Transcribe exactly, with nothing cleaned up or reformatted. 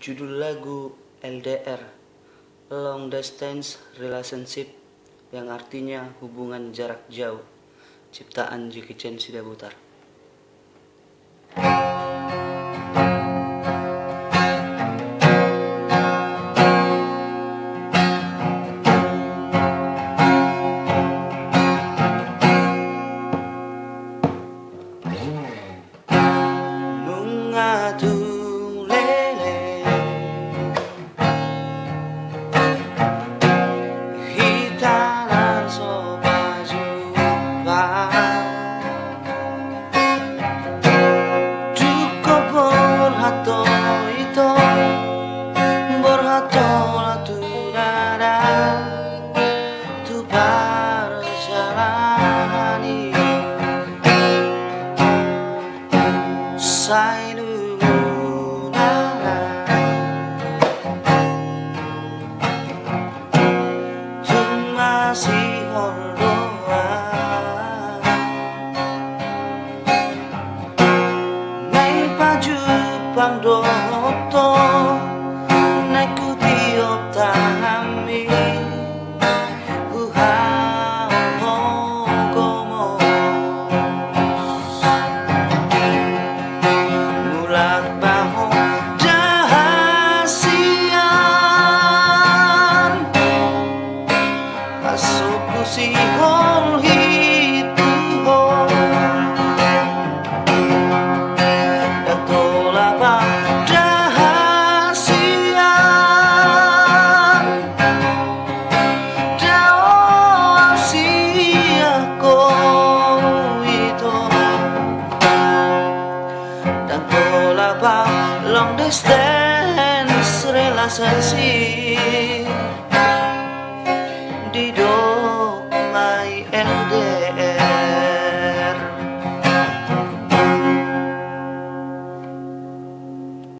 Judul lagu L D R, Long Distance Relationship, yang artinya hubungan jarak jauh, ciptaan Jackie Chan Sidabutar. Nunga tulele hita na so pajumpa, cukup borhat do ito, borhat do na tu dada tu parjalanan i. Sai nunga tung masihol do au. Naeng pajumpang dohot ho, naeng hutihop tanganmi, huhaholonghon ho gomos. Mulak ma ho jaha sian, asa husihol hitu ho. Ndang tolap au jaha sian, dao au sian ho ito. Ndang tolap au long distance relationship.